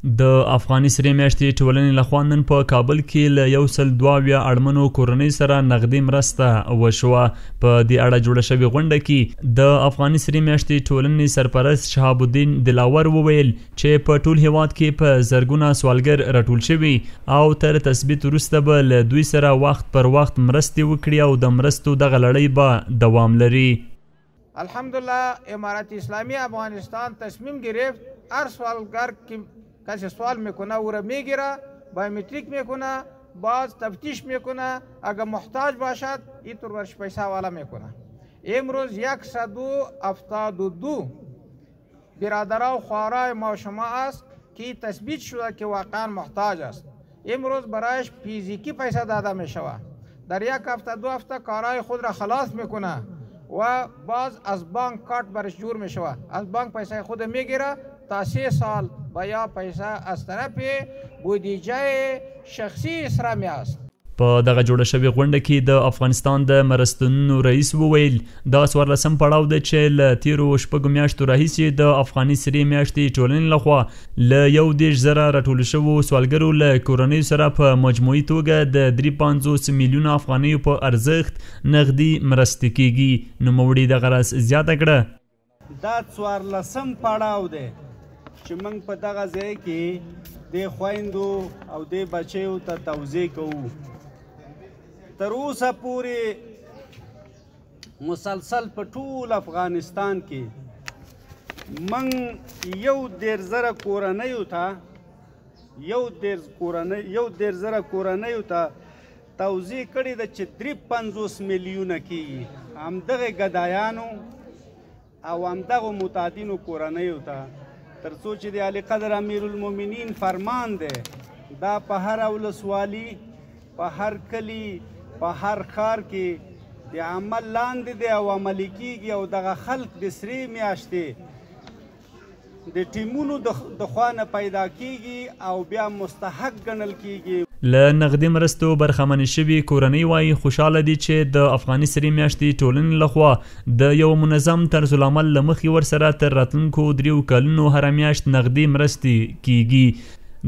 د افغاني سرې میاشتې ټولنې لخوا نن په کابل کې له 172 اړمنو کورنیو سره نغدي مرسته وشوه. په دې اړه جوړه شوې غونډه کې د افغاني سرې میاشتې ټولنې سرپرست شهاب الدین دلاور وویل چې په ټول هیواد کې په زرګونه سوالګر راټول شوي او تر تثبیت وروسته به له دوی سره وخت پر وخت مرستې وکړي او د مرستو دغه لړۍ به دوام لري. الحمدلله امارت اسلامی افغانستان تصمیم گرفت هر سوالګر که کسی سوال میکنه او را میگیره، بایومتریک میکنه، باز تفتیش میکنه، اگر محتاج باشد اینطور برش پیسه حواله میکنه. امروز 172 برادرها و خواهرای ما و شما است که تثبیت شده که واقعا محتاج است. امروز برایش فیزیکی پیسه داده میشود. در یک هفته دو هفته کارهای خود را خلاص میکنه و باز از بانک کارت برش جور میشود، از بانک پیسه خود میگیره تا 3 سال با یا پیسه از طرف بودیجه شخصی سره میاست. په دغه جوړه شوې غونډه کې د افغانستان د مرستونونو رئیس وویل دا 14 پړاو دی چې له تیرو 6 میاشتو راهیسې د افغاني سرې میاشتې ټولنې لخوا له 31,000 راټولو شوو سوالګرو له کورنیو سره په مجموعي توګه د 53 میلیونه افغانیو په ارزښت نغدي مرستې کیږي. نوموړي دغه راز زیاته کړه دا 14 پړاو دی چې موږ په دغه ځای کې د خویندو او د بچیو ته توزیع کوو. تر اوسه پورې مسلسل په ټول افغانستان کې موږ 31,000 کورنیو ته 31,000 کورنیو ته توزیع کړې ده چې 53 میلیونه کېږي. همدغه ګدایانو او همدغو معتادینو کورنیو ته، تر څو چې د عالیقدر امیرالمؤمنین فرمان دی دا په هره ولسوالي، په هر کلي، په هر ښار کې د عمل لاندې دی او عملي کیږي. او دغه خلک د سرې میاشتې د ټیمونو د خوا نه پیدا کیږي او بیا مستحق ګڼل کیږي. له نغدي مرستو برخمنې شوې کورنۍ وایي خوشحاله دي چې د افغاني سرې میاشتې ټولنې لخوا د یو منظم طرزالعمل له مخې ورسره تر راتلونکو 3 کلونو هره میاشت نغدي مرستې کیږي.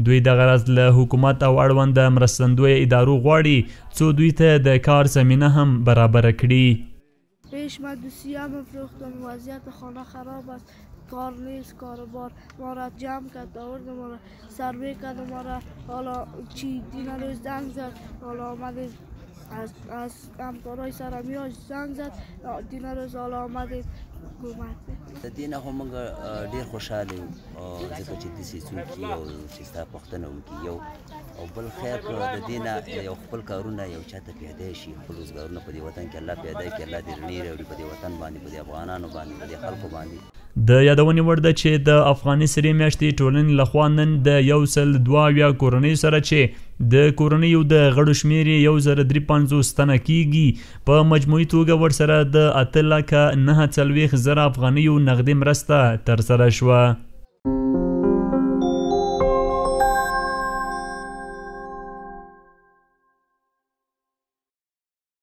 دوی دغه راز له حکومت او اړونده مرستندویه ادارو غواړي څو دوی ته د کار زمینه هم برابره کړي. پیش ما دوسیه مفروختم، وضعیت خانه خراب است، کار نیست، کاروبار ما را جمع کرد، آورد ما را سروی کرد، ما را حالا چی دینا روز زنگ زد، حالا آمدیم از همکارای سرمیاش زنگ زد، دینا روز حالا آمدیم کمک. د دې نه خو موږ ډېر خوشحاله یو، ځکه چې داسې څوک او چې ستا پوښتنه وکړي یو او بل خیر که د دې نه یو خپل کارونه یو چاته پیدا شي، خپل روزګارونه په دې وطن کې الله پیدا کړي، الله دې رڼې راوړي په دې وطن باندې، په دې افغانانو باندې، په دې خلکو باندې. د یادونې وړ ده چې د افغاني سرې میاشتې ټولنې لخوا نن د 172 کورنیو سره چې د کورنیو د غړو شمېر یې 1053 تنه کیږي په مجموعي توګه ورسره د 8,49,000 افغانیو نغدي مرسته ترسره شوه.